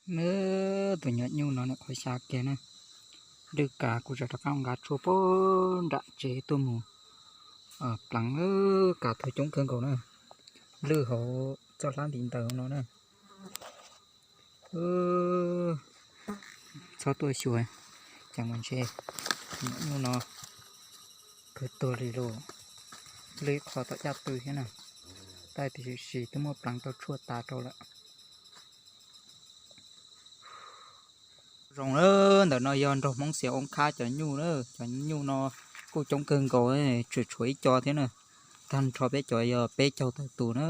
Nab, tus nyuam nyuj no nws qhuav xya kiag na. Lwj kav kuv tseem rov qab nqa tshuaj pem nram tsev tuaj mus pleev, kav tuag coob kawg nkaus na. Lwj hauv txoj hlab ntiv ntawd no na. Txhob tuaj xyuas, ces mas ntshe nyuam nyuj no kawg tuag li lauj. Lwj ib qho tom caj tw thiab na, tab tiam sis twb muab pleev tau tshuaj tas rau lawm. Zoo, ntawm no yog nraug Hmoob Xias Oob Khab cov nyuj na. Cov nyuj no kuj coob kawg nkaus, tseem tshuav ib co thiab na. Tag nrho peb cov yog peb caug tawm tus na.